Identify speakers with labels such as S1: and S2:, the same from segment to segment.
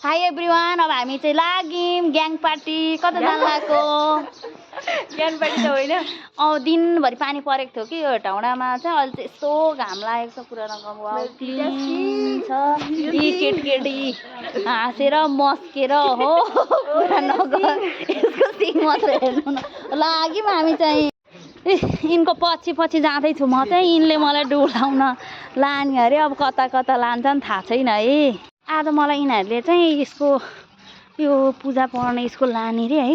S1: High everyone, अब हामी चाहिँ लाग्यौँ ग्याङ पार्टी। कता जान लागेको?
S2: ग्याङ पार्टी त होइन।
S1: दिनभरि पानी परेको थियो कि यो ढाउडामा चाहिँ। अहिले चाहिँ यस्तो घाम लागेको छ। पुरानो गाउँ क्लिन छ। यी केटकेटी हाँसेर मस्केर हो पुरा नगर यसको सिङ मात्र हेर्नु न। लाग्यौँ हामी चाहिँ। यिनको पछि पछि जाँदैछु म चाहिँ। यिनले मलाई डुलाउन लाने अरे। अब कता कता लान्छन् थाहा छैन है। आज मलाई यिनीहरूले चाहिँ यसको यो पूजा पढ्ने स्कुल लाने रे है।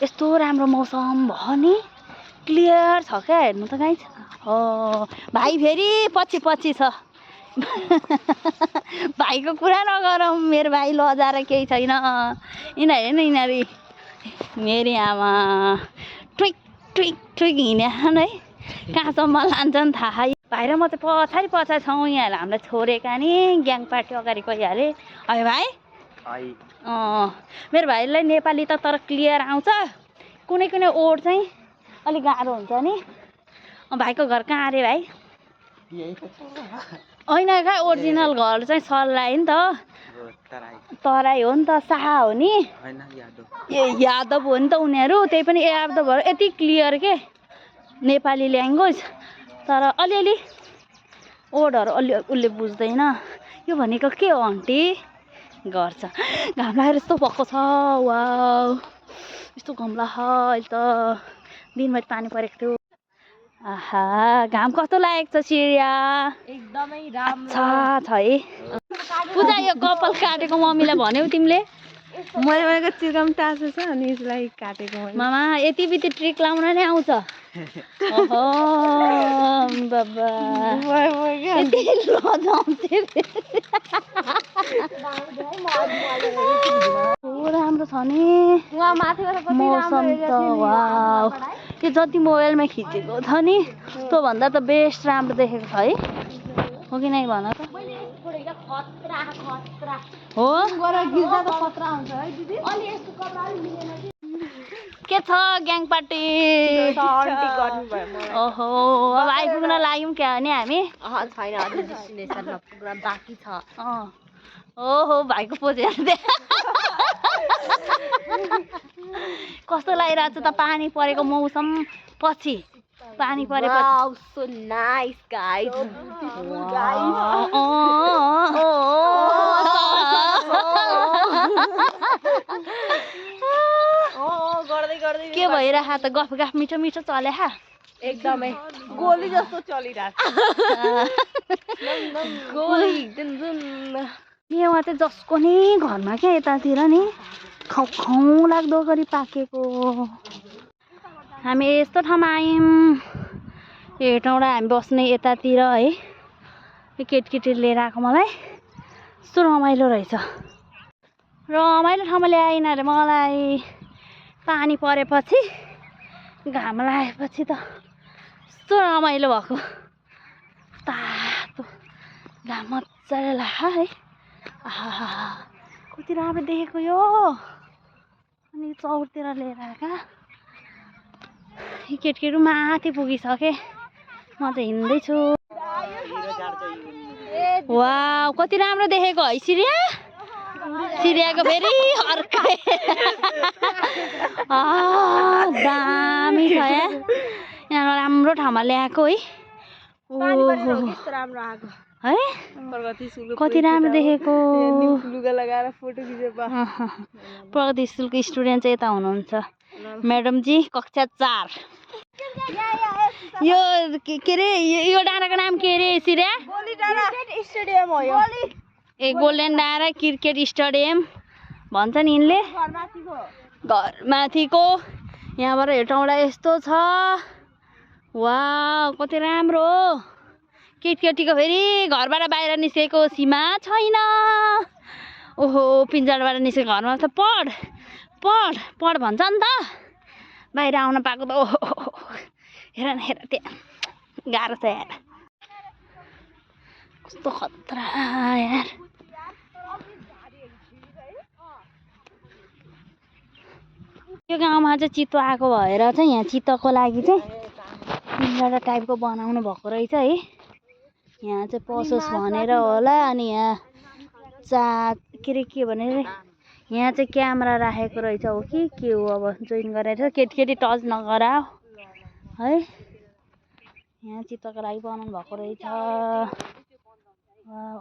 S1: यस्तो राम्रो मौसम भयो नि, क्लियर छ क्या। हेर्नु त गाइस। हो भाइ फेरि पछि पछि छ। भाइको कुरा नगरौँ, मेरो भाइ लजाएर केही छैन। यिनीहरू नि यिनीहरू मेरी आमा ट्विक ट्विक ट्विक हिँड्याछन् है। कहाँसम्म लान्छन् थाहा। भाइ र म चाहिँ पछाडि पछाडि छौँ। यहाँहरूले हामीलाई छोडेका नि ग्याङ पार्टी अगाडि गइहालेँ है भाइ। मेरो भाइलाई नेपाली त तर क्लियर आउँछ। कुनै कुनै वर्ड चाहिँ अलिक गाह्रो हुन्छ नि। भाइको घर कहाँ अरे भाइ? होइन क्या, ओरिजिनल घर चाहिँ सर्लाही नि त। तराई हो नि त। शाह हो नि। ए यादव हो नि त उनीहरू। त्यही पनि यादव भएर यति क्लियर के नेपाली ल्याङ्ग्वेज। तर अलिअलि वर्डहरू अलि उसले बुझ्दैन। यो भनेको के हो आन्टी? गर्छ। घाम लागेर यस्तो भएको छ। वाउ यस्तो घाम लाग्छ। अहिले त दिनभरि पानी परेको थियो। आहा घाम कस्तो लागेको छ सिरिया?
S2: एकदमै राम्रो
S1: छ है। पूजा यो कपाल काटेको मम्मीलाई भन्यौ तिमीले?
S2: मैले भनेको चिर्काम टाँसो छ अनि यसलाई काटेको मैले।
S1: मामा यति बिति ट्रिक लाउन नै आउँछ। ओहो बाबा यति लजाउँथे। राम्रो छ नि मौसम त। वाउ यो जति मोबाइलमा खिचेको छ नि त्योभन्दा त बेस्ट राम्रो देखेको छ है। हो कि नै भन त? हो के छ ग्याङ पार्टी? ओहो अब आइपुग्न लाग्यौँ क्या नि हामी?
S2: छैन अझै डेस्टिनेसनमा पुग्न बाँकी छ।
S1: ओहो भाइको पोज हेर्दै कस्तो लागिरहेको छ त? पानी परेको मौसम पछि पानी परेपछि
S2: सो नाइस गाइज।
S1: के भइरहेको त? गफ गफ मिठो मिठो चले हा?
S2: एकदमै गोली जस्तो चलिरहेको गोली।
S1: यहाँ चाहिँ जसको नि घरमा क्या यतातिर नि खाउ खाउ लाग्दो गरी पाकेको। हामी यस्तो ठाउँमा आयौँ हेटौँडा हामी बस्ने यतातिर है। यो केटकेटी लिएर आएको मलाई यस्तो रमाइलो रहेछ। रमाइलो ठाउँमा ल्याएन अरे मलाई। पानी परेपछि घाम लागेपछि त यस्तो रमाइलो भएको। तातो घाम मजाले लाग्छ है। आहा कति राम्रो देखेको यो। अनि चौरतिर लिएर आएका केटकेटी माथि पुगिसके। म चाहिँ हिँड्दैछु। वाउ कति राम्रो देखेको है सिरिया? सिरियाको फेरि अर्कै दामी छ यहाँ राम्रो ठाउँमा ल्याएको है। है कति राम्रो देखेको। प्रगति स्कुलको स्टुडेन्ट चाहिँ यता हुनुहुन्छ म्याडम जी कक्षा 4। यो के अरे यो डाँडाको नाम के अरे सिरिया?
S2: स्टेडियम हो यो।
S1: ए गोल्डन डाँडा क्रिकेट स्टेडियम भन्छ नि यिनले। घर माथिको यहाँबाट हेटौँडा यस्तो छ। वाउ कति राम्रो हो। केटकेटीको फेरि घरबाट बाहिर निस्केको सीमा छैन। ओहो पिन्जरबाट निस्केको घरमा त पढ पढ पढ भन्छ नि त। बाहिर आउन पाएको त ओहो हेर न हेर त्यहाँ गाह्रो छ यार। कस्तो खतरा यार। यो गाउँमा चाहिँ चित्तो आएको भएर चाहिँ यहाँ चित्तको लागि चाहिँ पिन्जरा टाइपको बनाउनु भएको रहेछ है। यहाँ चाहिँ पसोस् भनेर होला। अनि यहाँ के भने यहाँ चाहिँ क्यामेरा राखेको रहेछ हो कि के हो अब जोइन गरेर केटी टच नगरा है यहाँ चित्रको लागि बनाउनु भएको रहेछ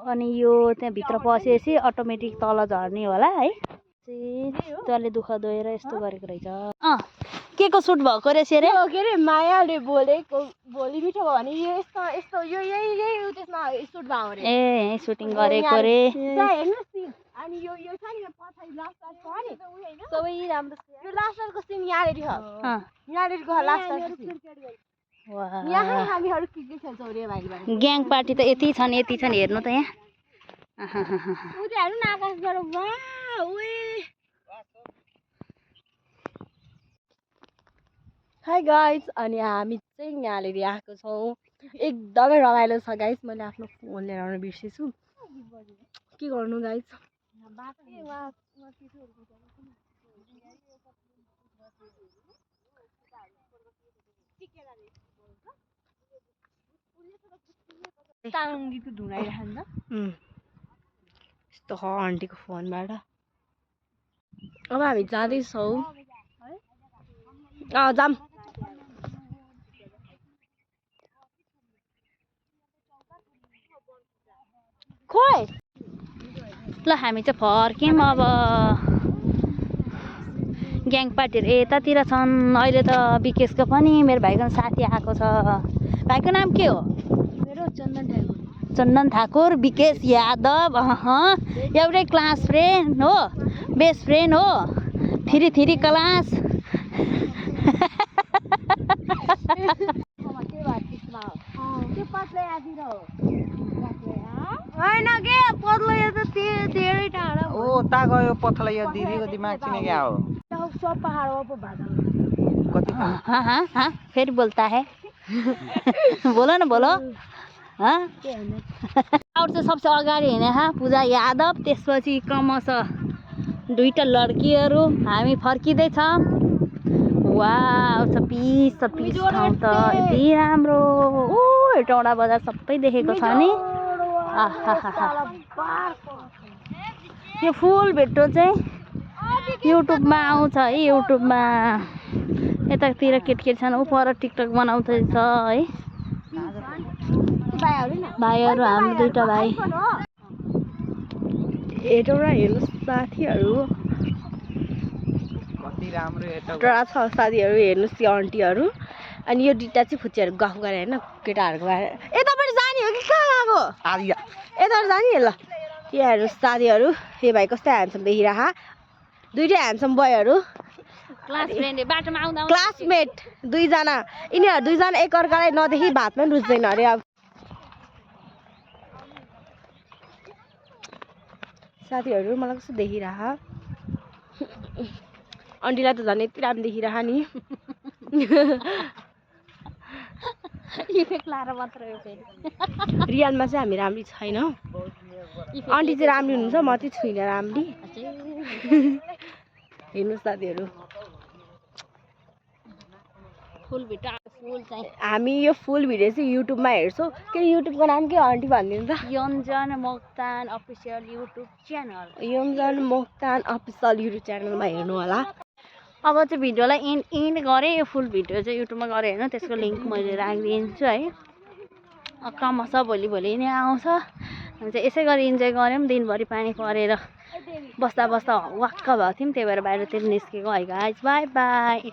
S1: अनि यो त्यहाँ भित्र पसेपछि अटोमेटिक तल झर्ने होला है त्यसले दुःख दोहोएर यस्तो गरेको रहेछ के को सुट भएको रहेछ रे
S2: के अरे मायाले बोलेको भोलि मिठो भयो भने यो यस्तो यस्तो यो यही त्यसमा सुट भयो रे
S1: ए सुटिङ गरेको रे
S2: हेर्नुहोस् अनि यो छ नि पछाडि लास्टको हैन सबै राम्रो छ यो लास्टको सिन यहाँनेरि हो यहाँनेरि गयो लास्टको
S1: वाह
S2: यहाँ हामीहरु के खेल्छौं रे भाइ
S1: ग्याङ पार्टी त यति छन् हेर्नु त यहाँ
S2: उ चाहिँ हेर्नु न आकाशबाट वाह ओए हाई गाइज अनि हामी चाहिँ यहाँनेरि आएको छौँ एकदमै रमाइलो छ गाइज मैले आफ्नो फोन लिएर आउन बिर्सेछु के गर्नु गाइज टाङ्गीको धुनाइराख्नु यस्तो हो आन्टीको फोनबाट अब हामी जाँदैछौँ जाम खोइ
S1: ल हामी चाहिँ फर्क्यौँ अब ग्याङ पार्टीहरू यतातिर छन् अहिले त विकेशको पनि मेरो भाइको साथी आएको छ भाइको नाम के हो
S2: मेरो
S1: चन्दन ठाकुर विकेश यादव एउटै क्लास फ्रेन्ड हो बेस्ट फ्रेन्ड हो थ्री क्लास
S2: होइन के पत्लो यो त धेरै टाढा
S3: ओ ता गयो पत्ला यो दिदीको दिमाग चिने क्या हो
S2: सब पहाडों पर भागा
S3: कति
S1: हाँ फिर बोलता है बोलो न बोलो हाँ और चाहिँ सबसे अगाडि हिँडे पूजा यादव त्यसपछि क्रमशः दुईटा लड्कीहरू हामी फर्किँदैछौँ वाह पिस ठाउँ त यति राम्रो ओ टौडा बजार सबै देखेको छ नि यो फुल भेट्टो चाहिँ युट्युबमा आउँछ है युट्युबमा यतातिर केटी छन् ऊ पर टिकटक बनाउँदैछ है भाइहरू हाम्रो दुईटा भाइ
S2: एउटा हेर्नुहोस् साथीहरू
S3: कति राम्रो
S2: एउटा छ साथीहरू हेर्नुहोस् यो आन्टीहरू अनि यो दुईटा चाहिँ फुच्चीहरू गफ गरे होइन केटाहरूको बारे ए तपाईँ जाने हो कि कहाँ गएको यता जाने ल यो हेर्नुहोस् साथीहरू यो भाइ कस्तो ह्यान्डसम देखिरह दुईटै ह्यान्डसम बोयहरू क्लासमेट दुईजना यिनीहरू दुईजना एकअर्कालाई नदेखि भातमै रुच्दैन अरे अब साथीहरू मलाई कस्तो देखिरह आन्टीलाई त झन् यति राम्रो देखिरह नि रियलमा चाहिँ हामी राम्री छैनौँ आन्टी चाहिँ राम्रो हुनुहुन्छ म चाहिँ छुइनँ राम्री हेर्नुहोस् साथीहरू हामी यो फुल भिडियो चाहिँ युट्युबमा हेर्छौँ के युट्युबको नाम के आन्टी भनिदिनु त
S1: Yonjan Moktan official YouTube channel
S2: Yonjan Moktan official YouTube च्यानलमा हेर्नु होला
S1: अब चाहिँ भिडियोलाई एन्ड गरेँ यो फुल भिडियो चाहिँ युट्युबमा गरेँ होइन त्यसको लिङ्क मैले राखिदिन्छु है क्रमशः भोलि नै आउँछ हामी चाहिँ यसै गरी इन्जोय गऱ्यौँ दिनभरि पानी परेर बस्दा वाक्क भएको थियौँ त्यही भएर बाहिरतिर निस्केको है गाइज बाई बाई